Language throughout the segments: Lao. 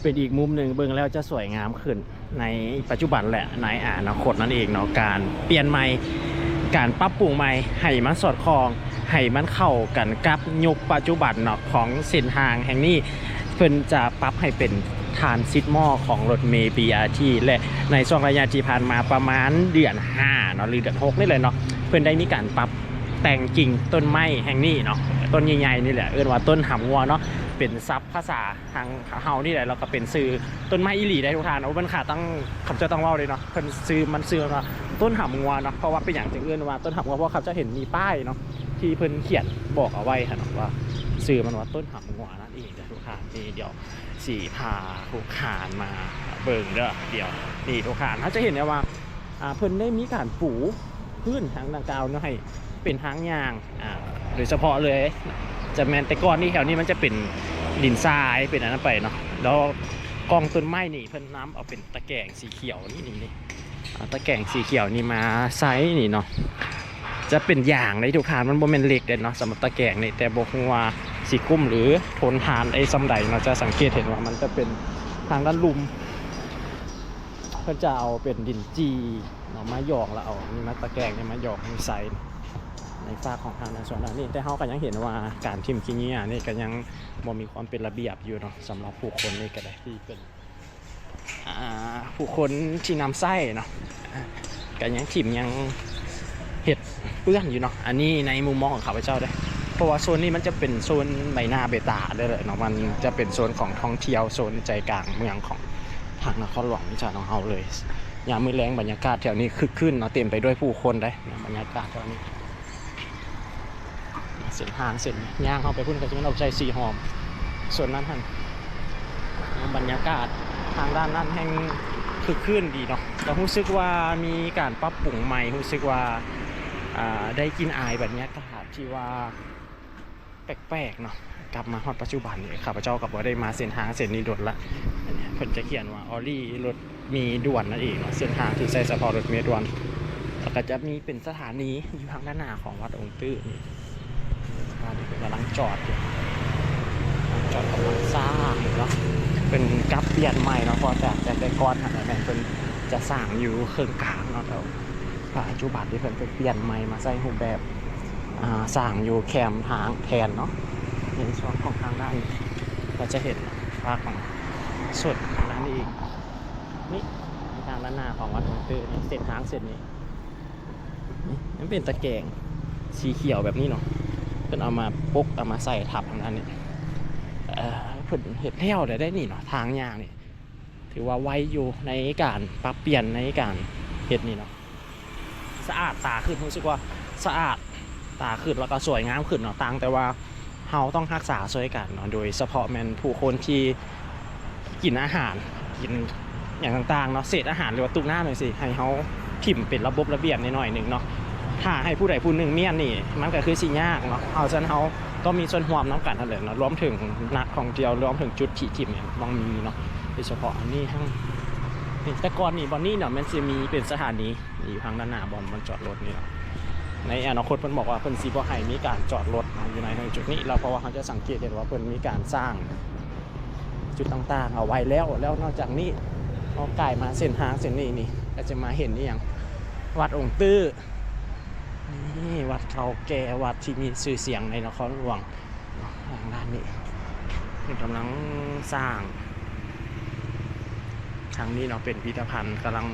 ເປັນອີກມຸມໜຶ່ງ ເບິ່ງແລ້ວຈະສວຍງາມຂຶ້ນໃນປັດຈຸບັນ ແລະ ໃນອະນາຄົດນັ້ນເອງເນາະ. ການປ່ຽນໃໝ່ ການປັບປຸງໃໝ່ໃຫ້ມັນສອດຄ່ອງ ໃຫ້ມັນເຂົ້າກັນກັບຍຸກປັດຈຸບັນເນາະ ຂອງເສັ້ນທາງແຫ່ງນີ້. ເພິ່ນຈະປັບໃຫ້ເປັນທານຊິດມໍຂອງລົດເມ ບີອາທີ ແລະ ໃນຊ່ວງໄລຍະທີ່ຜ່ານມາປະມານເດືອນຫ້າເນາະ ຫຼືເດືອນຫົກນີ້ແຫຼະເນາະ ເພິ່ນໄດ້ມີການປັບແຕ່ງກິ່ງຕົ້ນໄມ້ແຫ່ງນີ້ເນາະ ຕົ້ນໃຫຍ່ໆນີ້ແຫຼະ ເອີ້ນວ່າຕົ້ນຫຳງົວເນາະ ເປັນສັບພາສາ ທາງເຮົານີ້ແຫຼະ ແລ້ວກໍເປັນຊື່ຕົ້ນໄມ້ອີ່ຫຼີໄດ໋ທຸກທ່ານ. ໂອ້ ມັນຂາດຕັ້ງ ຂ້າພະເຈົ້າຕ້ອງເວົ້າເລີຍເນາະ ເພິ່ນຊື່ ມັນຊື່ວ່າຕົ້ນຫຳງົວເນາະ. ເພາະວ່າເປັນຫຍັງຈຶ່ງເອີ້ນວ່າຕົ້ນຫຳງົວ? ເພາະວ່າຂ້າພະເຈົ້າເຫັນມີປ້າຍເນາະ ທີ່ເພິ່ນຂຽນບອກເອົາໄວ້ຫັ້ນເນາະ ວ່າຊື່ມັນວ່າຕົ້ນຫຳງົວນັ້ນເອງເດີທຸກທ່ານ. ນີ້ ດຽວຊິພາທຸກທ່ານມາເບິ່ງເດີ. ດຽວນີ້ທຸກທ່ານ ເຮົາຈະເຫັນໄດ້ວ່າ ອ່າ ເພິ່ນໄດ້ມີການປູພື້ນທາງດັ່ງກ່າວເນາະ ໃຫ້ເປັນທາງຍ່າງ ອ່າ ໂດຍສະເພາະເລີຍ ຈະແມ່ນແຕ່ກ່ອນນີ້ ແຖວນີ້ມັນຈະເປັນດິນຊາຍ ເປັນອັນນັ້ນໄປເນາະ ແລ້ວກ້ອງຕົ້ນໄມ້ນີ້ ເພິ່ນນຳເອົາເປັນຕະແກງສີຂຽວນີ້ ນີ້ ນີ້ ເອົາຕະແກງສີຂຽວນີ້ມາໃສ່ນີ້ເນາະ. ຈະເປັນຢາງເດ້ທຸກທ່ານ ມັນບໍ່ແມ່ນເຫຼັກເດ້ເນາະ. ສຳລັບຕະແກງນີ້ ແຕ່ບໍ່ຮູ້ວ່າຊິຄຸ້ມ ຫຼື ທົນທານໄດ້ສ່ຳໃດເນາະ. ຈະສັງເກດເຫັນວ່າມັນຈະເປັນທາງດ້ານລຸ່ມ ເພິ່ນຈະເອົາເປັນດິນຈີ່ເນາະ ມາຢອງ ແລ້ວເອົານີ້ມາ ຕະແກງນີ້ມາຢອງໃຫ້ໃສ່ໃນຟາກຂອງທາງດ້ານສ່ວນດ້ານນີ້. ແຕ່ເຮົາກໍຍັງເຫັນວ່າການຖິ້ມຂີ້ເຫຍື້ອນີ້ກໍຍັງບໍ່ມີຄວາມເປັນລະບຽບຢູ່ເນາະ ສຳລັບຜູ້ຄົນນີ້ກໍໄດ້ ທີ່ເປັນ ອ່າ ຜູ້ຄົນທີ່ນຳໃຊ້ເນາະ ກໍຍັງຖິ້ມ ຍັງເຮັດເປື້ອນຢູ່ເນາະ. ອັນນີ້ໃນມຸມມອງຂອງຂ້າພະເຈົ້າເດ້ ເພາະວ່າໂຊນນີ້ມັນຈະເປັນໂຊນໄບນາເບຕາເດີເນາະ ມັນຈະເປັນໂຊນຂອງທ່ອງທ່ຽວ ໂຊນໃຈກາງເມືອງຂອງ ທາງນະຄອນຫຼວງວຽງຈັນຂອງເຮົາເລີຍ. ຍາມມື້ແລງບັນຍາກາດແຖວນີ້ຄຶກຄື້ນເນາະ ເຕັມໄປດ້ວຍຜູ້ຄົນເດ້ ບັນຍາກາດແຖວນີ້. ເສັ້ນທາງເສັ້ນຍ່າງເຮົາໄປພຸ້ນກໍຈະແມ່ນອອກໄຊສີຫອມ ສ່ວນນັ້ນຫັ້ນ ບັນຍາກາດທາງດ້ານນັ້ນແຮ່ງຄຶກຄື້ນດີເນາະ. ກໍຮູ້ສຶກວ່າມີການປັບປຸງໃໝ່ ຮູ້ສຶກວ່າ ອ່າ ໄດ້ກິ່ນອາຍບັນຍາກາດທີ່ວ່າ ແປກໆເນາະ. ກັບມາຮອດປັດຈຸບັນນີ້ ຂ້າພະເຈົ້າກໍບໍ່ໄດ້ມາເສັ້ນທາງເສັ້ນນີ້ດົນລະ. ເພິ່ນຈະຂຽນວ່າ Oli ລົດເມດ່ວນນັ້ນເອງເນາະ ເສັ້ນທາງທີ່ໃຊ້ສະເພາະລົດເມດ່ວນ ແລ້ວກໍຈະມີເປັນສະຖານີຢູ່ທາງດ້ານໜ້າຂອງວັດອົງຕື້ນີ້. ອັນນີ້ເພິ່ນກຳລັງຈອດຢູ່ ກຳລັງຈອດ ກຳລັງສ້າງຢູ່ເນາະ. ເພິ່ນປັບປ່ຽນໃໝ່ເນາະ ເພາະຈາກ ຈາກແຕ່ກ່ອນຫັ້ນນະ ແມ່ນເພິ່ນຈະສ້າງຢູ່ເຄິ່ງກາງເນາະ ແຕ່ປັດຈຸບັນນີ້ເພິ່ນໄປປ່ຽນໃໝ່ມາໃສ່ຮູບແບບ ອ່າ ສ້າງຢູ່ແຄມທາງແທນເນາະ. ໃນສ່ວນຂອງທາງດ້ານນີ້ ກໍຈະເຫັນພາບຂອງສົດທາງດ້ານນີ້ອີກ ນີ້ ທາງດ້ານໜ້າຂອງວັດອົງຕື້ນີ້ ເສັ້ນທາງເສັ້ນນີ້ ນີ້ ມັນເປັນຕະແກງສີຂຽວແບບນີ້ເນາະ ເພິ່ນເອົາມາປົກ ເອົາມາໃສ່ທັບທາງດ້ານນີ້. ເອີ ເພິ່ນເຮັດແລ້ວແລ້ວໄດ໋ນີ້ເນາະ ທາງຍ່າງນີ້ ຖືວ່າໄວຢູ່ໃນການປັບປ່ຽນ ໃນການເຮັດນີ້ເນາະ. ສະອາດຕາຂຶ້ນ ຮູ້ສຶກວ່າສະອາດຕາຂຶ້ນ ແລ້ວກໍສວຍງາມຂຶ້ນເນາະ. ຕ່າງແຕ່ວ່າເຮົາຕ້ອງຮັກສາຊ່ວຍກັນເນາະ ໂດຍສະເພາະແມ່ນຜູ້ຄົນທີ່ກິນອາຫານ ກິນຫຍັງຕ່າງໆເນາະ ເສດອາຫານ ຫຼືວ່າຕຸກນ້ຳຈັ່ງຊີ້ ໃຫ້ເຮົາຖິ້ມເປັນລະບົບລະບຽບໜ້ອຍໆໜຶ່ງເນາະ. ຖ້າໃຫ້ຜູ້ໃດຜູ້ໜຶ່ງມ້ຽນນີ້ ມັນກໍຄືຊິຍາກເນາະ. ເຮົາ ສະນັ້ນເຮົາຕ້ອງມີສ່ວນຮ່ວມນຳກັນຫັ້ນແຫຼະເນາະ ລວມເຖິງນັກທ່ອງທ່ຽວ ລວມເຖິງຈຸດທີ່ຖິ້ມນີ້ຕ້ອງມີເນາະ. ໂດຍສະເພາະອັນນີ້ທັງ ນີ້ ແຕ່ກ່ອນນີ້ ບ່ອນນີ້ເນາະ ແມ່ນຊິມີເປັນສະຖານີ ຢູ່ທາງດ້ານໜ້າບ່ອນ ບ່ອນຈອດລົດນີ້ເນາະ. ໃນອະນາຄົດເພິ່ນບອກວ່າເພິ່ນຊິບໍ່ໃຫ້ມີການຈອດລົດເນາະ ຢູ່ໃນ ໃນຈຸດນີ້ແລ້ວ ເພາະວ່າເຮົາຈະສັງເກດເຫັນວ່າເພິ່ນມີການສ້າງຈຸດຕ່າງໆເອົາໄວ້ແລ້ວ. ແລ້ວນອກຈາກນີ້ ເຮົາກາຍມາເສັ້ນທາງເສັ້ນນີ້ນີ້ ກໍຈະມາເຫັນອີ່ຫຍັງ ວັດອົງຕື້ ນີ້ ວັດເກົ່າແກ່ ວັດທີ່ມີຊື່ສຽງໃນນະຄອນຫຼວງເນາະ. ທາງດ້ານນີ້ເພິ່ນກຳລັງສ້າງ ທາງນີ້ເນາະ ເປັນພິພິທະພັນ ກຳລັງ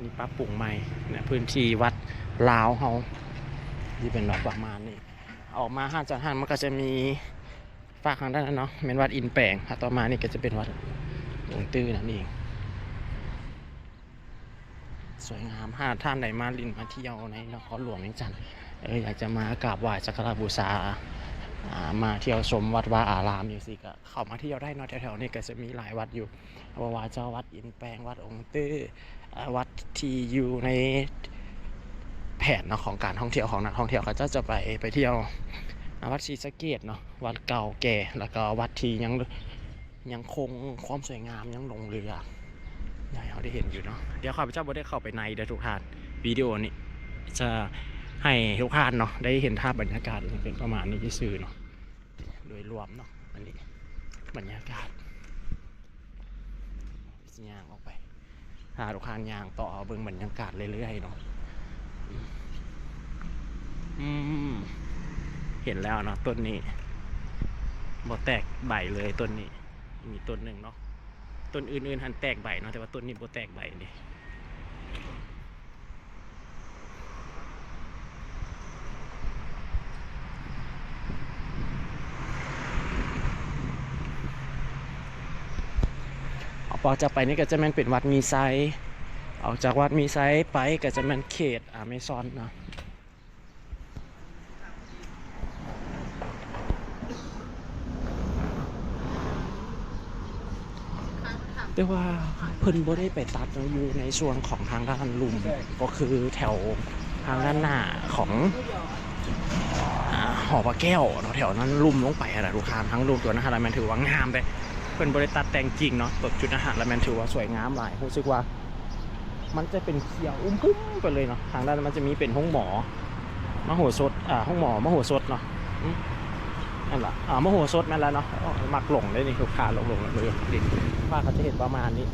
ນີ້ປັບປຸງໃໝ່ເນາະ ພື້ນທີ່ວັດລາວເຮົາ ທີ່ເປັນແບບປະມານນີ້. ອອກມາຫາຈາກຫັ້ນ ມັນກໍຈະມີຟາກທາງດ້ານນັ້ນເນາະ ແມ່ນວັດອິນແປງ ແລ້ວຕໍ່ມານີ້ກໍຈະເປັນວັດອົງຕື້ນັ້ນເອງ. ສວຍງາມ ຫາກທ່ານໃດມາຫຼິ້ນມາທ່ຽວໃນນະຄອນຫຼວງວຽງຈັນ ເອີ ຢາກຈະມາກາບໄຫວ້ສັກກາລະບູຊາ ອ່າ ມາທ່ຽວຊົມວັດວາອາລາມຈັ່ງຊີ້ ກໍເຂົ້າມາທ່ຽວໄດ້ເນາະ. ແຖວໆນີ້ກໍຈະມີຫຼາຍວັດຢູ່ ບໍ່ວ່າຈະວັດອິນແປງ ວັດອົງຕື້ ເອີ ວັດທີ່ຢູ່ໃນແຜນເນາະ ຂອງການທ່ອງທ່ຽວ ຂອງນັກທ່ອງທ່ຽວ ເຂົາເຈົ້າຈະໄປ ໄປທ່ຽວ ອ່າ ວັດສີສະເກດເນາະ ວັດເກົ່າແກ່ ແລ້ວກໍວັດທີ່ຍັງ ຍັງຄົງຄວາມສວຍງາມ ຍັງຫຼົງເຫຼືອໃຫ້ເຮົາໄດ້ເຫັນຢູ່ເນາະ. ດຽວຂ້າພະເຈົ້າບໍ່ໄດ້ເຂົ້າໄປໃນເດີທຸກທ່ານ ວິດີໂອນີ້ຈະໃຫ້ທຸກທ່ານເນາະ ໄດ້ເຫັນພາບບັນຍາກາດເປັນປະມານນີ້ຊື່ໆເນາະ ໂດຍລວມເນາະ. ອັນນີ້ບັນຍາກາດ ຍ່າງອອກໄປ ພາລູກຄ້າຍ່າງຕໍ່ເບິ່ງບັນຍາກາດເລື້ອຍໆເນາະ. ອືມ ເຫັນແລ້ວເນາະ ຕົ້ນນີ້ບໍ່ແຕກໃບເລີຍ ຕົ້ນນີ້ ມີຕົ້ນໜຶ່ງເນາະ ຕົ້ນອື່ນໆຫັ້ນແຕກໃບເນາະ ແຕ່ວ່າຕົ້ນນີ້ບໍ່ແຕກໃບເດ້. ອອກຈາກໄປນີ້ກໍຈະແມ່ນເປັນວັດມີໄຊ ອອກຈາກວັດມີໄຊໄປກໍຈະແມ່ນເຂດອາເມຊອນເນາະ. ແຕ່ວ່າເພິ່ນບໍ່ໄດ້ໄປຕັດເນາະ ຢູ່ໃນຊ່ວງຂອງທາງດ້ານລຸ່ມ ກໍຄືແຖວທາງດ້ານໜ້າຂອງ ອາ ຫໍພະແກ້ວເນາະ ແຖວນັ້ນລຸ່ມລົງໄປຫັ້ນນະ ລູກຄ້າ ທາງລຸ່ມຕົວນັ້ນຫັ້ນລະແມ່ນຖືວ່າງາມເດ້. ເພິ່ນບໍ່ໄດ້ຕັດແຕ່ງຈິງເນາະ ຕົວຈຸດນັ້ນຫັ້ນລະແມ່ນຖືວ່າສວຍງາມຫຼາຍ ຮູ້ສຶກວ່າ ມັນຈະເປັນຂຽວອຸ້ມປຶ້ມໄປເລີຍເນາະ. ທາງດ້ານມັນຈະມີເປັນໂຮງໝໍມະໂຫສົດ ອາ ໂຮງໝໍມະໂຫສົດເນາະ. ອືມ ນັ້ນລະ ອາ ມະໂຫສົດແມ່ນລະເນາະ. ໂອ້ ມັກຫຼົງເດ້ນີ້ ລູກຄ້າຫຼົງໆເລີຍ. ວ່າເຂົາຈະເຮັດປະມານນີ້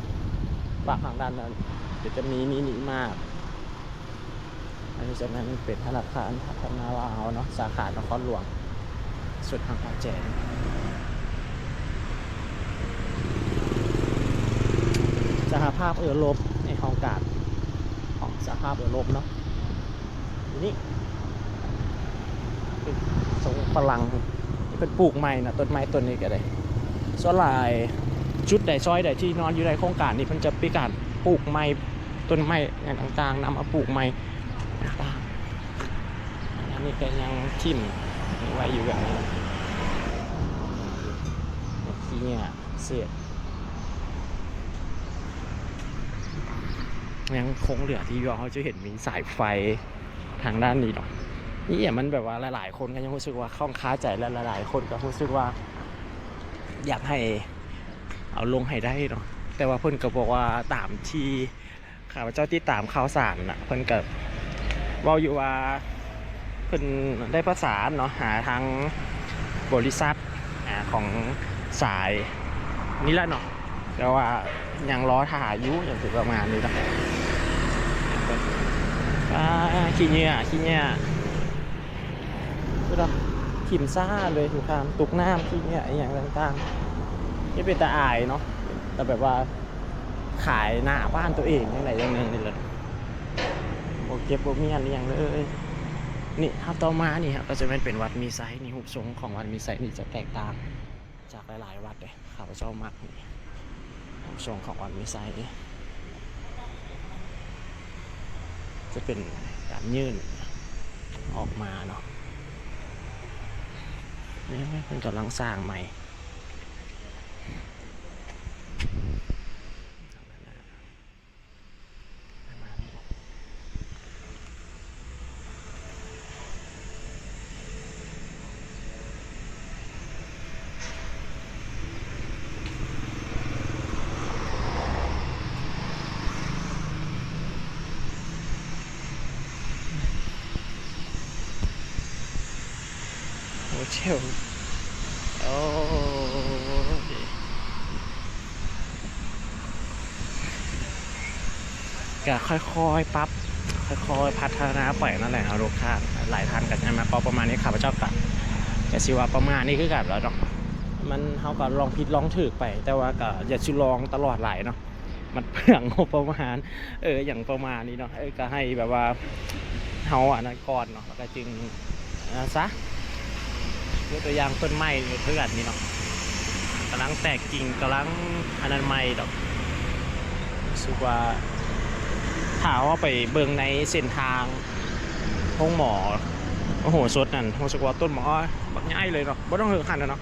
ວ່າທາງດ້ານນັ້ນ ດຽວຈະມີມິນິມາດ. ອັນນີ້ຈະແມ່ນເປັນທະນາຄານພັດທະນາລາວເນາະ ສາຂານະຄອນຫຼວງ ສຸດທາງພະແຈງ ສະຫະພາບເອີຣົບ ໃນຫ້ອງການຂອງສະຫະພາບເອີຣົບເນາະ. ນີ້ເປັນຊົງຝຣັ່ງ ເພິ່ນປູກໃໝ່ນະ ຕົ້ນໄມ້ຕົ້ນນີ້ກໍໄດ້. ສ່ວນຫຼາຍຈຸດໃດຊອຍໃດທີ່ນອນຢູ່ໃນໂຄງການນີ້ ເພິ່ນຈະມີການປູກໃໝ່ ຕົ້ນໄມ້ຫຍັງຕ່າງໆ ນຳມາປູກໃໝ່ຕ່າງໆ. ອັນນີ້ກໍຍັງຖິ້ມໄວ້ຢູ່ແບບນີ້ ຂີ້ເຫຍື້ອເສດ ຍັງຄົງເຫຼືອທີ່ວ່າເຮົາຈະເຫັນມີສາຍໄຟທາງດ້ານນີ້ເນາະ. ນີ້ມັນແບບວ່າຫຼາຍໆຄົນກໍຍັງຮູ້ສຶກວ່າຂ້ອງຄາໃຈ ແລະ ຫຼາຍໆຄົນກໍຮູ້ສຶກວ່າຢາກໃຫ້ ເອົາລົງໃຫ້ໄດ້ເນາະ. ແຕ່ວ່າເພິ່ນກໍບອກວ່າຕາມທີ່ຂ້າພະເຈົ້າຕິດຕາມຂ່າວສານນະ ເພິ່ນກໍເວົ້າຢູ່ວ່າເພິ່ນໄດ້ປະສານເນາະ ຫາທາງບໍລິສັດ ອາ ຂອງສາຍນີ້ແຫຼະເນາະ ແຕ່ວ່າຍັງລໍຖ້າຢູ່ ຫຍັງປະມານນີ້ເນາະ. ອາ ຂີ້ເຫຍື້ອ ຂີ້ເຫຍື້ອ ພຸ້ນນະ ຖິ້ມຊາເລີຍ ທຸກທ່ານ ຕົກນ້ຳ ຂີ້ເຫຍື້ອອີ່ຫຍັງຕ່າງໆ. ນີ້ເປັນຕາອາຍເນາະ ແຕ່ແບບວ່າຂາຍໜ້າບ້ານຕົວເອງຈັ່ງໃດຢ່າງໜຶ່ງນີ້ແຫຼະ ບໍ່ເກັບບໍ່ມ້ຽນອີ່ຫຍັງເລີຍ. ນີ້ ຫາກຕໍ່ມານີ້ ຫາກກໍຈະແມ່ນເປັນວັດມີໄຊ. ນີ້ ຮູບຊົງຂອງວັດມີໄຊນີ້ຈະແຕກຕ່າງຈາກຫຼາຍໆວັດເດ້. ຂ້າພະເຈົ້າມັກນີ້ ຮູບຊົງຂອງວັດມີໄຊ ຈະເປັນການຍື່ນອອກມາເນາະ. ນີ້ເພິ່ນກຳລັງສ້າງໃໝ່. ໂຮເທວ ໂອ້ຍ ກະຄ່ອຍໆປັບ ຄ່ອຍໆພັດທະນາໄປນັ້ນແຫຼະເນາະ ລູກຄ້າ. ຫຼາຍທ່ານກໍຈະມາເວົ້າປະມານນີ້ ຂ້າພະເຈົ້າກໍ ກໍຊິວ່າປະມານນີ້ຄືກັນແຫຼະເນາະ. ມັນ ເຮົາກໍລອງຜິດລອງຖືກໄປ ແຕ່ວ່າກໍຢ່າຊິລອງຕະຫຼອດຫຼາຍເນາະ ມັນເປືອງງົບປະມານ ເອີ ຫຍັງປະມານນີ້ເນາະ. ເອີ ກໍໃຫ້ແບບວ່າເຮົາອັນນັ້ນກ່ອນເນາະ ແລ້ວກໍຈຶ່ງ ອັນນັ້ນຊະ. ຍົກຕົວຢ່າງຕົ້ນໄມ້ນີ້ເພື່ອນນີ້ເນາະ ກຳລັງແຕກກິ່ງ ກຳລັງອັນນັ້ນໃໝ່ດອກ. ຮູ້ສຶກວ່າຖ້າເຮົາໄປເບິ່ງໃນເສັ້ນທາງໂຮງໝໍມະໂຫສົດນັ້ນ ຮູ້ສຶກວ່າຕົ້ນໝໍບັກໃຫຍ່ເລີຍເນາະ ບໍ່ຕ້ອງເລິກຫັ້ນນະເນາະ.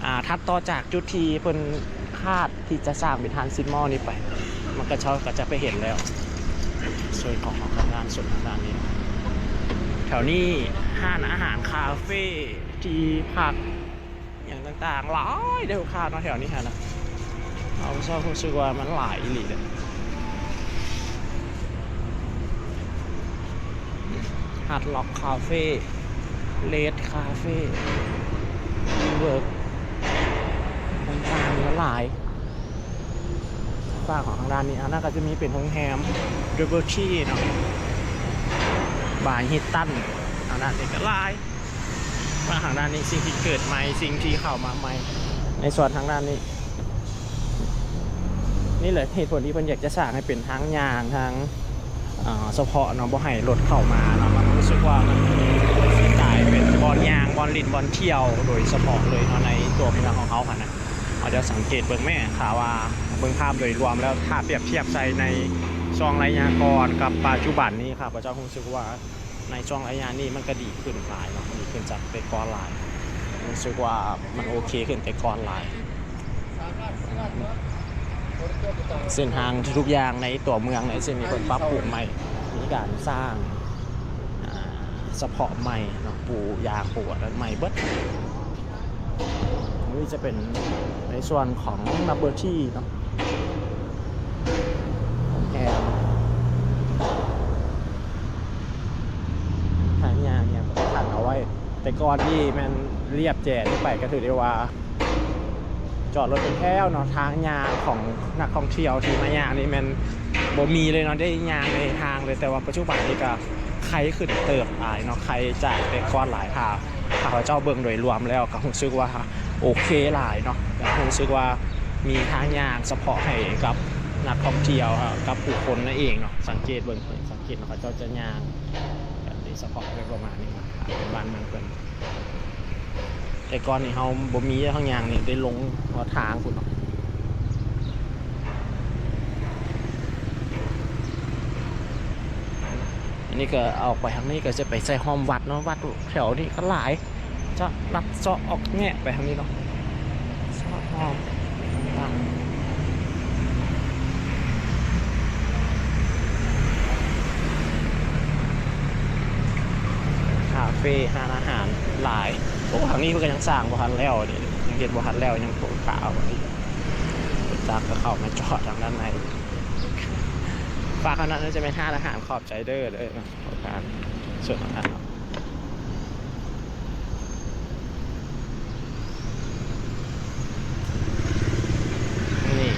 ອ່າ ຖັດຕໍ່ຈາກຈຸດທີ່ເພິ່ນຄາດທີ່ຈະສ້າງເປັນທຣານຊິດມໍນີ້ໄປ ມັນກໍ ເຮົາກໍຈະໄປເຫັນແລ້ວ ສ່ວນຂອງ ຂອງທາງດ້ານ ສ່ວນທາງດ້ານນີ້ ແຖວນີ້ຮ້ານອາຫານ ຄາເຟ ທີ່ພັກ ຫຍັງຕ່າງໆ ຫຼາຍເດີ້ ລູກຄ້າເນາະ ແຖວນີ້ຫັ້ນນະ. ເຮົາຊອບຮູ້ສຶກວ່າມັນຫຼາຍອີ່ຫຼີເດ້. Hard Rock Cafe, Red Cafe, WeWork ຕ່າງໆ ຫຼາຍໆ. ໄຟ ທາງດ້ານນີ້ ທາງດ້ານນັ້ນກໍຈະມີເປັນໂຮງແຮມ Liberty ເນາະ By Hilton ທາງດ້ານນີ້ກໍຫຼາຍ ມາທາງດ້ານນີ້ ສິ່ງທີ່ເກີດໃໝ່ ສິ່ງທີ່ເຂົ້າມາໃໝ່ ໃນສ່ວນທາງດ້ານນີ້ ນີ້ແຫຼະເຫດຜົນທີ່ເພິ່ນຢາກຈະສ້າງໃຫ້ເປັນທາງຍ່າງ ທາງ ເອີ ສະເພາະເນາະ ບໍ່ໃຫ້ລົດເຂົ້າມາເນາະ ມັນຮູ້ສຶກວ່າມັນຊິກາຍເປັນບ່ອນຍ່າງ ບ່ອນຫຼິ້ນ ບ່ອນທ່ຽວໂດຍສະເພາະເລີຍເນາະ ໃນຕົວເມືອງຂອງເຮົາຫັ້ນນະ. ເຮົາຈະສັງເກດເບິ່ງແມ້ ຖ້າວ່າເບິ່ງພາບໂດຍລວມແລ້ວ ຖ້າປຽບທຽບໃສ່ໃນຊ່ວງໄລຍະກ່ອນກັບປັດຈຸບັນນີ້ ຂ້າພະເຈົ້າຮູ້ສຶກວ່າ ໃນຊ່ວງໄລຍະນີ້ມັນກໍດີຂຶ້ນຫຼາຍເນາະ ດີຂຶ້ນຈາກແຕ່ກ່ອນຫຼາຍ ຮູ້ສຶກວ່າມັນໂອເຄຂຶ້ນແຕ່ກ່ອນຫຼາຍ. ເສັ້ນທາງທຸກໆຢ່າງໃນຕົວເມືອງໃນເສັ້ນນີ້ເພິ່ນປັບປຸງໃໝ່ ມີການສ້າງ ອ່າ ສະເພາະໃໝ່ເນາະ ປູຢາງ ປູອັນນັ້ນໃໝ່ເບິດ. ນີ້ຈະເປັນໃນສ່ວນຂອງ Liberty ເນາະ ໂຮງແຮມ ທາງຍ່າງຫຍັງກໍຂັ້ນເອົາໄວ້ ແຕ່ກ່ອນນີ້ແມ່ນລຽບແຈນີ້ໄປ ກໍຖືໄດ້ວ່າຈອດລົດເປັນແຖວເນາະ ທາງຍ່າງຂອງນັກທ່ອງທ່ຽວທີ່ມາຍ່າງນີ້ແມ່ນບໍ່ມີເລີຍເນາະ ໄດ້ຍ່າງໃນທາງເລີຍ ແຕ່ວ່າປັດຈຸບັນນີ້ກໍ ໄຄຂຶ້ນເຕີບຫຼາຍເນາະ ໄຄຈາກແຕ່ກ່ອນຫຼາຍ ຖ້າ ຖ້າເຮົາເຈົ້າເບິ່ງໂດຍລວມແລ້ວກໍຮູ້ສຶກວ່າໂອເຄຫຼາຍເນາະ ກໍຮູ້ສຶກວ່າມີທາງຍ່າງສະເພາະໃຫ້ກັບນັກທ່ອງທ່ຽວ ກັບຜູ້ຄົນນັ້ນເອງເນາະ ສັງເກດເບິ່ງ ສັງເກດເນາະ ເຂົາເຈົ້າຈະຍ່າງແບບນີ້ສະເພາະໄປປະມານນີ້ ເປັນບ້ານເມືອງເພິ່ນ. ແຕ່ກ່ອນນີ້ເຮົາບໍ່ມີທາງຍ່າງນີ້ ໄດ້ລົງຮອດທາງພຸ້ນເນາະ. ອັນນີ້ກໍອອກໄປທາງນີ້ກໍຈະໄປໃສ່ຮ່ອມວັດເນາະ ວັດແຖວນີ້ກໍຫຼາຍ ຈະລັດເຊາະອອກແງະໄປທາງນີ້ເນາະ ເຊາະຮ່ອມ ຄາເຟ ຮ້ານອາຫານຫຼາຍ. ໂອ້ ທາງນີ້ເພິ່ນກໍຍັງສ້າງບໍ່ທັນແລ້ວເດ້ ຍັງເຮັດບໍ່ທັນແລ້ວ ຍັງໂປະປະເອົາ ຈັກກໍເຂົ້າມາຈອດທາງດ້ານໃນ. ຝາກເທົ່ານັ້ນ ຈະແມ່ນຮ້ານອາຫານ ຂອບໃຈເດີ ເດີ ຂອບໃຈ ສ່ວນອາຫານເນາະ. ນີ້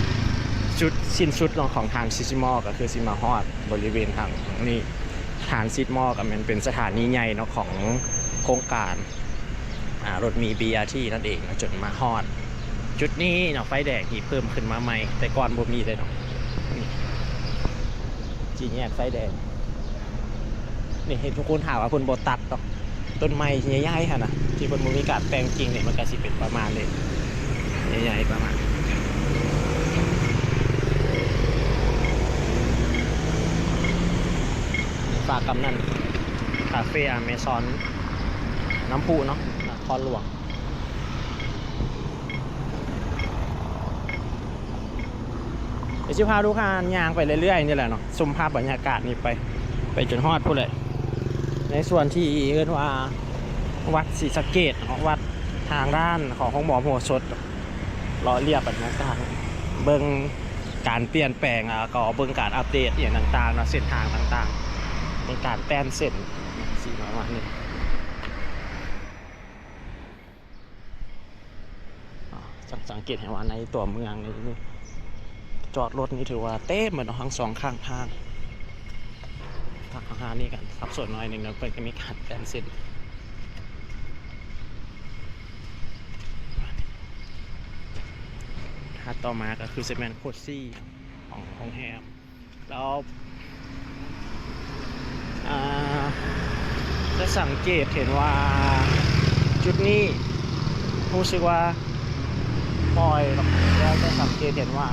ຈຸດສິ້ນສຸດເນາະ ຂອງ Transit Mall ກໍຄືຊິມາຮອດບໍລິເວນທາງນີ້. Transit Mall ກໍແມ່ນເປັນສະຖານີໃຫຍ່ເນາະ ຂອງໂຄງການ ອ່າ ລົດເມ ບີອາທີ ນັ້ນເອງເນາະ ຈົນມາຮອດຈຸດນີ້ເນາະ. ໄຟແດງທີ່ເພີ່ມຂຶ້ນມາໃໝ່ ແຕ່ກ່ອນບໍ່ມີເລີຍເນາະ ນີ້ ສີ່ແຍກໄຟແດງ. ນີ້ ເຫັນທຸກຄົນຖາມວ່າເພິ່ນບໍ່ຕັດດອກ ຕົ້ນໄມ້ໃຫຍ່ໆຫັ້ນນະ ທີ່ເພິ່ນບໍ່ມີການແຕ່ງກິ່ງນີ້ ມັນກໍຊິເປັນປະມານນີ້ ໃຫຍ່ໆປະມານ ຝາກກຳນັ້ນ ຄາເຟອາເມຊອນ ນ້ຳພຸເນາະ ນະຄອນຫຼວງ. ດຽວຊິພາທຸກທ່ານຍ່າງໄປເລື້ອຍໆນີ້ແຫຼະເນາະ ຊົມພາບບັນຍາກາດນີ້ໄປ ໄປຈົນຮອດພຸ້ນແຫຼະ. ໃນສ່ວນທີ່ເອີ້ນວ່າວັດສີສະເກດເນາະ ວັດທາງດ້ານຂອງໂຮງໝໍໂພສົດ ເລາະລຽບບັນຍາກາດ ເບິ່ງການປ່ຽນແປງ ແລ້ວກໍເບິ່ງການອັບເດດອີ່ຫຍັງຕ່າງໆເນາະ ເສັ້ນທາງຕ່າງໆ ເບິ່ງການແຕ້ມເສັ້ນ ປະມານນີ້. ອ່າ ສັງ ສັງເກດເຫັນວ່າໃນຕົວເມືອງນີ້ ຈອດລົດນີ້ຖືວ່າເຕັມໝົດເນາະ ທັງສອງຂ້າງທາງ. ທາງຂ້າງທາງນີ້ກໍສັບສົນໜ້ອຍໜຶ່ງເນາະ ເພິ່ນກໍມີການແຕ່ງເສັ້ນ. ຖັດຕໍ່ມາກໍຄືຊິແມ່ນໂຄດຊີຂອງໂຮງແຮມ. ແລ້ວ ອ່າ ຈະສັງເກດເຫັນວ່າຈຸດນີ້ຮູ້ສຶກວ່າປ່ອຍ ແລ້ວຈະສັງເກດເຫັນວ່າ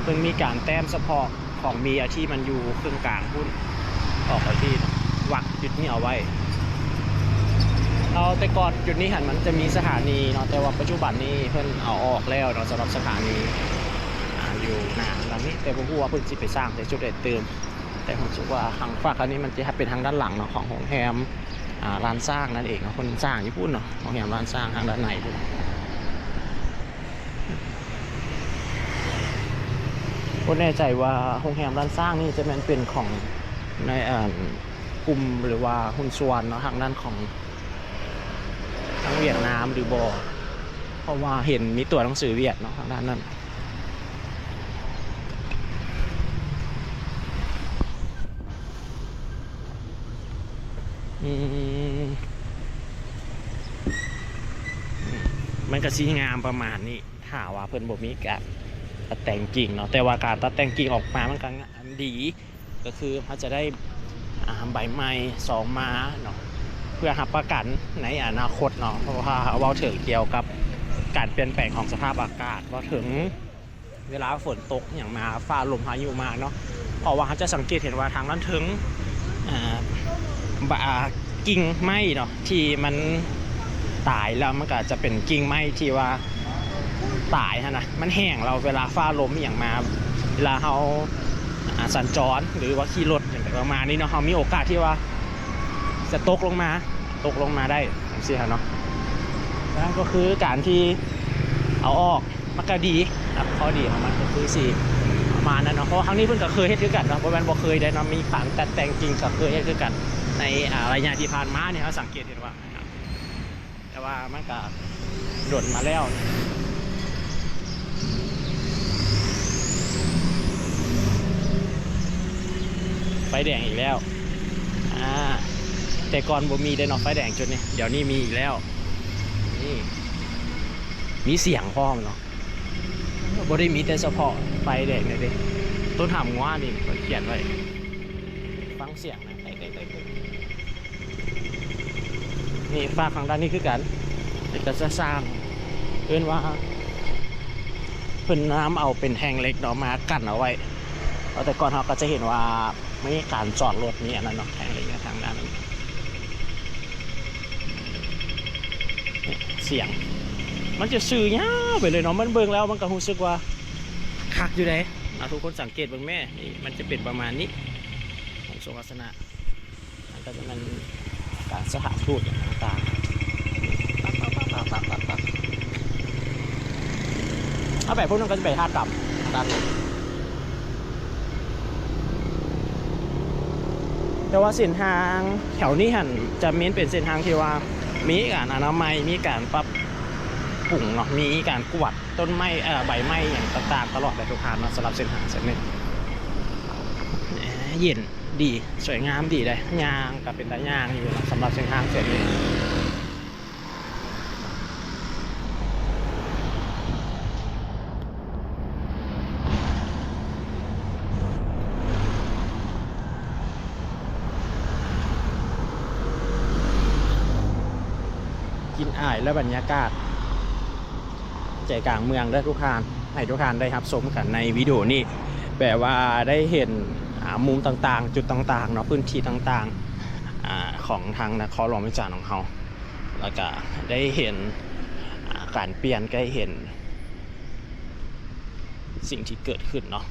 ເພິ່ນມີການແຕ້ມສະເພາະຂອງເມຍທີ່ມັນຢູ່ເຄິ່ງກາງພຸ້ນ ອອກໄປທີ່ວັກຈຸດນີ້ເອົາໄວ້. ແລ້ວແຕ່ກ່ອນຈຸດນີ້ຫັ້ນມັນຈະມີສະຖານີເນາະ ແຕ່ວ່າປັດຈຸບັນນີ້ເພິ່ນເອົາອອກແລ້ວເນາະ ສຳລັບສະຖານີ ອ່າ ຢູ່ໜ້າຫຼັງນີ້ ແຕ່ບໍ່ຮູ້ວ່າເພິ່ນຊິໄປສ້າງໃສ່ຈຸດໃດຕື່ມ. ແຕ່ຮູ້ສຶກວ່າທາງຟາກອັນນີ້ມັນຈະເປັນທາງດ້ານຫຼັງເນາະ ຂອງໂຮງແຮມ ອ່າ ລ້ານຊ້າງນັ້ນເອງເນາະ ເພິ່ນສ້າງຢູ່ພຸ້ນເນາະ ໂຮງແຮມລ້ານຊ້າງທາງດ້ານໃນພຸ້ນ. ບໍ່ແນ່ໃຈວ່າໂຮງແຮມລ້ານຊ້າງນີ້ຈະແມ່ນເປັນຂອງໃນ ອັນ ກຸ່ມ ຫຼືວ່າຫຸ້ນສ່ວນເນາະ ທາງດ້ານຂອງ ທາງຫວຽດນາມຫຼືບໍ່ ເພາະວ່າເຫັນມີຕົວໜັງສືຫວຽດເນາະ ທາງດ້ານນັ້ນ. ອືມ ມັນກະຊິງາມປະມານນີ້ ຖ້າວ່າເພິ່ນບໍ່ມີການຕັດແຕ່ງກິ່ງເນາະ, ແຕ່ວ່າການຕັດແຕ່ງກິ່ງອອກມາມັນກະງາມດີ ກໍຄືເຮົາຈະໄດ້ ອ່າ ໃບໃໝ່ຊອງມາເນາະ ເພື່ອຮັບປະກັນໃນອະນາຄົດເນາະ. ເພາະວ່າເວົ້າເຖິງກ່ຽວກັບການປ່ຽນແປງຂອງສະພາບອາກາດ, ເວົ້າເຖິງເວລາຝົນຕົກຫຍັງມາ, ຟ້າລົມພາຍຸມາເນາະ, ເພາະວ່າເຮົາຈະສັງເກດເຫັນວ່າທາງດ້ານເທິງ ອ່າ ບາ ກິ່ງໄມ້ເນາະ ທີ່ມັນຕາຍແລ້ວ ມັນກະຈະເປັນກິ່ງໄມ້ທີ່ວ່າຕາຍຫັ້ນນະ, ມັນແຫ້ງແລ້ວ ເວລາຟ້າລົມອີ່ຫຍັງມາ ເວລາເຮົາ ອ່າ ສັນຈອນ ຫຼືວ່າຂີ່ລົດຫຍັງປະມານນີ້ເນາະ, ເຮົາມີໂອກາດທີ່ວ່າຈະຕົກລົງມາ ຕົກລົງມາໄດ້ຈັ່ງຊີ້ຫັ້ນເນາະ. ນັ້ນກໍຄືການທີ່ເອົາອອກ ມັນກະດີນະ, ຂໍ້ດີຂອງມັນກໍຄືຊິປະມານນັ້ນເນາະ. ເພາະວ່າທາງນີ້ເພິ່ນກໍເຄີຍເຮັດຄືກັນເນາະ, ບໍ່ແມ່ນບໍ່ເຄີຍໄດ້ເນາະ, ມີການຕັດແຕ່ງກິ່ງກໍເຄີຍເຮັດຄືກັນໃນ ອ່າ ໄລຍະທີ່ຜ່ານມານີ້ ເຮົາສັງເກດເຫັນວ່າ ແຕ່ວ່າມັນກະດົນມາແລ້ວ. ໄຟແດງອີກແລ້ວ ອ່າ ແຕ່ກ່ອນບໍ່ມີເດ້ເນາະ ໄຟແດງຈຸດນີ້, ດຽວນີ້ມີອີກແລ້ວ. ນີ້ ມີສຽງພ້ອມເນາະ, ບໍ່ໄດ້ມີແຕ່ສະເພາະໄຟແດງເດ້. ຕົ້ນຫາມງົວນີ້ເພິ່ນຂຽນໄວ້, ຟັງສຽງນະ ແຕກໆໆ. ນີ້ ຝາກທາງດ້ານນີ້ຄືກັນ ເປັນກະຊະສ້າງ ເອີ້ນວ່າເພິ່ນນຳເອົາເປັນແທ່ງເຫຼັກເນາະ ມາກັ້ນເອົາໄວ້. ເພາະແຕ່ກ່ອນເຮົາກໍຈະເຫັນວ່າມີການຈອດລົດ ມີອັນນັ້ນເນາະ, ແທ່ງເຫຼັກໃນທາງດ້ານນັ້ນ. ສຽງມັນຈະຊື່ຍາວໄປເລີຍເນາະ, ມັນເບິ່ງແລ້ວມັນກໍຮູ້ສຶກວ່າຄັກຢູ່ເດ້. ອ່າ ທຸກຄົນສັງເກດເບິ່ງແມ້ ນີ້ ມັນຈະເປັນປະມານນີ້ ຂອງໂຊລາສະນະ. ມັນກໍຈະແມ່ນການສະຖານທູດຫຍັງຕ່າງໆ. ເອົາໄປພຸ້ນມັນກໍຈະໄປທ່າດຳ ດ້ານ ແຕ່ວ່າເສັ້ນທາງແຖວນີ້ຫັ້ນ ຈະແມ່ນເປັນເສັ້ນທາງທີ່ວ່າມີການອະນາໄມ, ມີການປັບປຸງເນາະ, ມີການກວາດຕົ້ນໄມ້ ເອີ ໃບໄມ້ຫຍັງຕ່າງໆ ຕະຫຼອດເລີຍທຸກທ່ານເນາະ. ສຳລັບເສັ້ນທາງເສັ້ນນີ້ ເຢັນ ດີ ສວຍງາມດີເດ້, ຍ່າງກໍເປັນຕາຍ່າງຢູ່ເນາະ ສຳລັບເສັ້ນທາງເສັ້ນນີ້. ກິ່ນອາຍ ແລະ ບັນຍາກາດ ໃຈກາງເມືອງເດີທຸກທ່ານ, ໃຫ້ທຸກທ່ານໄດ້ຮັບຊົມກັນໃນວິດີໂອນີ້ ແປວ່າໄດ້ເຫັນ ອ່າ ມຸມຕ່າງໆ ຈຸດຕ່າງໆເນາະ, ພື້ນທີ່ຕ່າງໆ ອ່າ ຂອງທາງນະຄອນຫຼວງວຽງຈັນຂອງເຮົາ, ແລ້ວກະໄດ້ເຫັນ ອ່າ ການປ່ຽນ, ໄດ້ເຫັນສິ່ງທີ່ເກີດຂຶ້ນເນາະ.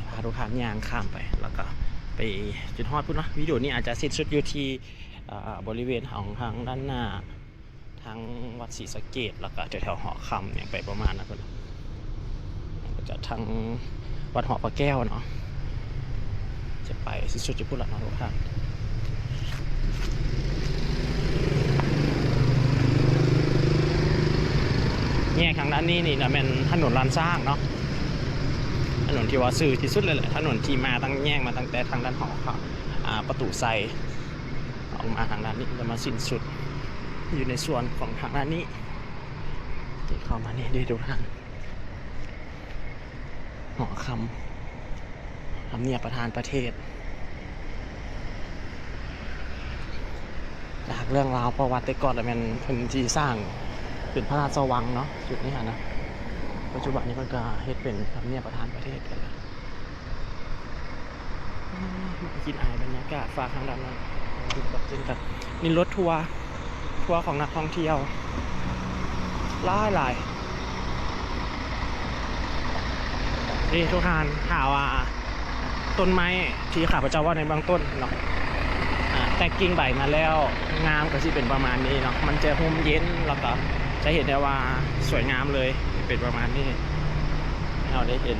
ພາທຸກທ່ານຍ່າງຂ້າມໄປ ແລ້ວກະໄປຈົນຮອດພຸ້ນເນາະ. ວິດີໂອນີ້ອາດຈະສິ້ນສຸດຢູ່ທີ່ ອ່າ ບໍລິເວນຂອງທາງດ້ານໜ້າ ທາງວັດສີສະເກດ ແລ້ວກະແຖວໆຫໍຄຳຫຍັງໄປປະມານນັ້ນພຸ້ນ, ແລ້ວກະທາງວັດຫໍພະແກ້ວເນາະ, ຈະໄປສິ້ນສຸດຢູ່ພຸ້ນລະເນາະທຸກທ່ານ. ແຍກທາງດ້ານນີ້ນີ້ນະແມ່ນຖະໜົນລ້ານຊ້າງເນາະ, ຖະໜົນທີ່ວ່າຊື່ທີ່ສຸດເລີຍແຫຼະ, ຖະໜົນທີ່ມາຕັ້ງ ແຍກມາຕັ້ງແຕ່ທາງດ້ານຫໍຄຳ ອ່າ ປະຕູໄຊ ອອກມາທາງດ້ານນີ້ ແລ້ວມາສິ້ນສຸດຢູ່ໃນສ່ວນຂອງທາງດ້ານນີ້. ທີ່ເຂົ້າມານີ້ເດ້ທຸກທ່ານ ຫໍຄຳ ທຳນຽບປະທານປະເທດ. ຈາກເລື່ອງລາວປະຫວັດແຕ່ກ່ອນລະແມ່ນເພິ່ນຊິສ້າງເປັນພະລາຊະວັງເນາະ ຈຸດນີ້ຫັ້ນນະ. ປັດຈຸບັນນີ້ເພິ່ນກະເຮັດເປັນທຳນຽບປະທານປະເທດໄປແລ້ວ. ອືມ ກິ່ນອາຍບັນຍາກາດຝາກທາງດ້ານນັ້ນ ນີ້ລົດທົວ ທົວຂອງນັກທ່ອງທ່ຽວຫຼາຍໆ. ນີ້ທຸກທ່ານ ຖ້າວ່າຕົ້ນໄມ້ທີ່ຂ້າພະເຈົ້າເວົ້າໃນເບື້ອງຕົ້ນເນາະ ອ່າ ແຕກກິ່ງໃບມາແລ້ວ ງາມກໍຊິເປັນປະມານນີ້ເນາະ, ມັນຈະຮົ່ມເຢັນ ແລ້ວກໍຈະເຫັນໄດ້ວ່າສວຍງາມເລີຍ ເປັນປະມານນີ້ ໃຫ້ເຮົາໄດ້ເຫັນ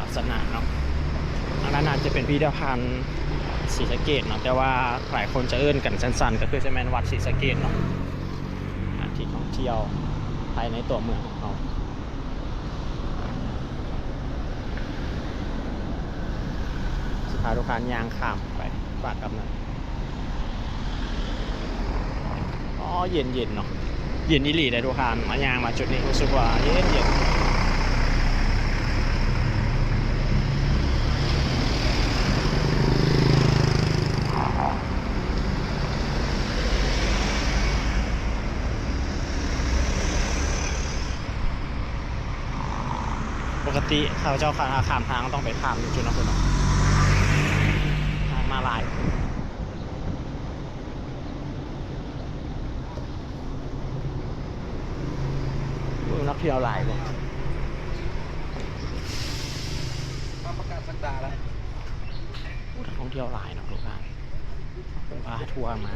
ລັກສະນະເນາະ. ອັນນັ້ນອາດຈະເປັນພິພິທະພັນສີສະເກດເນາະ, ແຕ່ວ່າຫຼາຍຄົນຈະເອີ້ນກັນສັ້ນໆ ກໍຄືຈະແມ່ນວັດສີສະເກດເນາະ, ອ່າ ທີ່ທ່ອງທ່ຽວພາຍໃນຕົວເມືອງຂອງເຮົາ. ພາທຸກທ່ານຍ່າງຂ້າມໄປປາກກຳນັ້ນ. ອໍ ເຢັນໆເນາະ ເຢັນອີ່ຫຼີເດ້ທຸກທ່ານ. ມາຍ່າງມາຈຸດນີ້ຮູ້ສຶກວ່າເຢັນໆ. ປົກກະຕິເຂົາເຈົ້າຂ້າມທາງຕ້ອງໄປຂ້າມຢູ່ຈຸດນັ້ນພຸ້ນເນາະ ທາງມ້າລາຍ. ໂອ້ ນັກທ່ຽວຫຼາຍບໍ່? ປະກາດສັກດາແລ້ວ. ໂອ້ ນັກທ່ອງທ່ຽວຫຼາຍເນາະທຸກທ່ານ ເພິ່ນພາທົວມາ.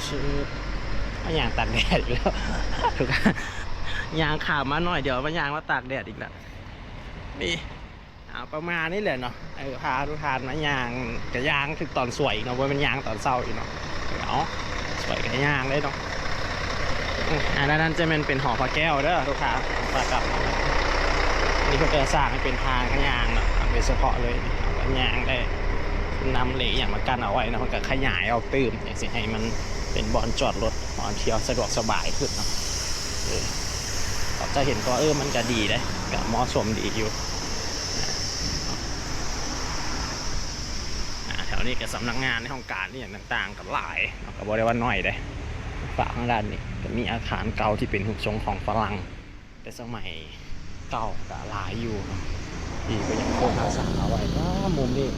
ຊຶບໆໆ ມາຍ່າງຕາກແດດອີກແລ້ວ ຍ່າງຂ້າມມາໜ້ອຍດຽວ ມາຍ່າງມາຕາກແດດອີກແລ້ວ. ນີ້ ອ່າ ປະມານນີ້ແຫຼະເນາະ ເອີ ພາທຸກທ່ານມາຍ່າງ ກະຍ່າງຖືກຕອນສວຍອີກເນາະ ບໍ່ແມ່ນຍ່າງຕອນເຊົ້າອີກເນາະ. ເອົາ ສວຍກະຍ່າງເລີຍເນາະ. ອືມ ອັນນັ້ນຈະແມ່ນເປັນຫໍພະແກ້ວເດີທຸກທ່ານ ປາກກຳ. ນີ້ເພິ່ນກະສ້າງໃຫ້ເປັນທາງຍ່າງເນາະ ໂດຍສະເພາະເລີຍ ເອົາກະຍ່າງໄດ້ ນຳເລຫຍັງມາກັ້ນເອົາໄວ້ເນາະ ເພິ່ນກະຂະຫຍາຍອອກຕື່ມ ຈັ່ງຊີ້ໃຫ້ມັນເປັນບ່ອນຈອດລົດ ບ່ອນທ່ຽວສະດວກສະບາຍຂຶ້ນເນາະ. ເອີ ເຂົາຈະເຫັນວ່າ ເອີ ມັນກະດີເດ້ ກະເໝາະສົມດີຢູ່. ອ່າ ແຖວນີ້ກະສຳນັກງານ ຫ້ອງການອີ່ຫຍັງຕ່າງໆກະຫຼາຍເນາະ ກະບໍ່ໄດ້ວ່າໜ້ອຍເດ້. ຝາກທາງດ້ານນີ້ກະມີອາຄານເກົ່າທີ່ເປັນຮູບຊົງຂອງຝຣັ່ງ ແຕ່ສະໄໝເກົ່າກະຫຼາຍຢູ່ເນາະ ທີ່ເພິ່ນຍັງຄົງຮັກສາເອົາໄວ້. ວ້າ ມຸມນີ້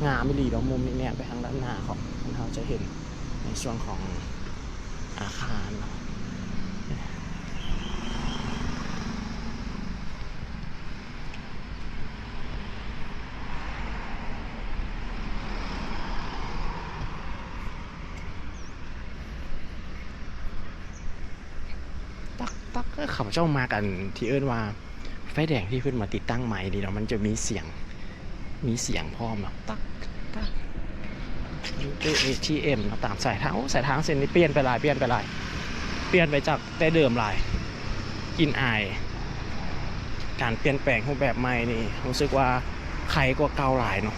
ງາມອີ່ຫຼີເນາະ ມຸມນີ້ແນມໄປທາງດ້ານໜ້າຂອງເຮົາຈະເຫັນໃນຊ່ວງຂອງອາຄານເນາະ. ຕັກໆ ເອີ ເຂົາເຈົ້າມັກອັນທີ່ເອີ້ນວ່າໄຟແດງທີ່ເພິ່ນມາຕິດຕັ້ງໃໝ່ນີ້ເນາະ ມັນຈະມີສຽງ ມີສຽງພ້ອມເນາະ ຕັກໆ ຢູ່ເອທີເອັມເນາະ ຕາມສາຍທາງ. ໂອ້ ສາຍທາງເສັ້ນນີ້ປ່ຽນໄປຫຼາຍ ປ່ຽນໄປຫຼາຍ ປ່ຽນໄປຈາກແຕ່ເດີມຫຼາຍ. ກິ່ນອາຍການປ່ຽນແປງຮູບແບບໃໝ່ນີ້ ຮູ້ສຶກວ່າໄຄກວ່າເກົ່າຫຼາຍເນາະ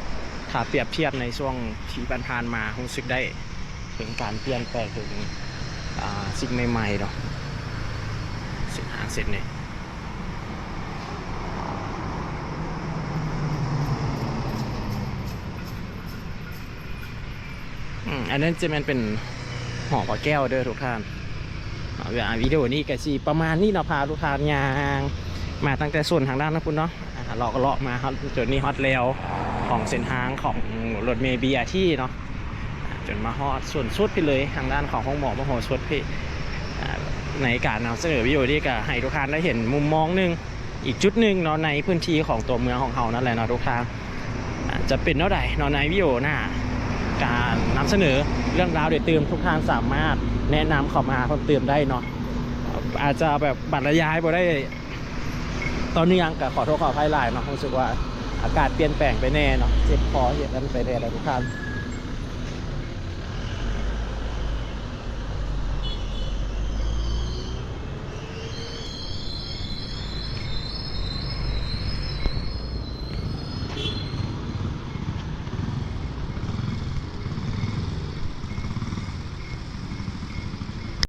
ຖ້າປຽບທຽບໃນຊ່ວງທີ່ຜ່ານໆມາ ຮູ້ສຶກໄດ້ ເຖິງການປ່ຽນແປງ ເຖິງ ອ່າ ສິ່ງໃໝ່ໆເນາະ ເສັ້ນທາງເສັ້ນນີ້. ອືມ ອັນນັ້ນຈະແມ່ນເປັນຫໍພະແກ້ວເດີທຸກທ່ານ. ເອົາ ວິດີໂອນີ້ກະຊິປະມານນີ້ເນາະ ພາທຸກທ່ານຍ່າງມາຕັ້ງແຕ່ໂຊນທາງດ້ານນັ້ນພຸ້ນເນາະ ອ່າ ເລາະ ເລາະມາຮອດຈຸດນີ້ ຮອດແລວຂອງເສັ້ນທາງຂອງລົດເມບີອາທີເນາະ ຈົນມາຮອດສ່ວນສຸດພີ້ເລີຍ ທາງດ້ານຂອງໂຮງໝໍມະໂຫສົດພີ້. ໃນການນຳສະເໜີວິດີໂອນີ້ກະໃຫ້ທຸກທ່ານໄດ້ເຫັນມຸມມອງໜຶ່ງ ອີກຈຸດໜຶ່ງເນາະ ໃນພື້ນທີ່ຂອງຕົວເມືອງຂອງເຮົານັ້ນແຫຼະເນາະທຸກທ່ານ. ອາ ຈະເປັນແນວໃດເນາະ ໃນວິດີໂອໜ້າ ການນຳສະເໜີເລື່ອງລາວໄດ້ຕື່ມ ທຸກທ່ານສາມາດແນະນຳເຂົ້າມາເພີ່ມເຕີມໄດ້ເນາະ. ອາດຈະແບບບັນລະຍາຍບໍ່ໄດ້ຕໍ່ເນື່ອງ ກະຂໍໂທດຂໍອະໄພຫຼາຍເນາະ ຮູ້ສຶກວ່າອາກາດປ່ຽນແປງໄປແດ່ເນາະ ເຈັບຄໍເຮັດອັນໄປແດ່ແລ້ວທຸກທ່ານ.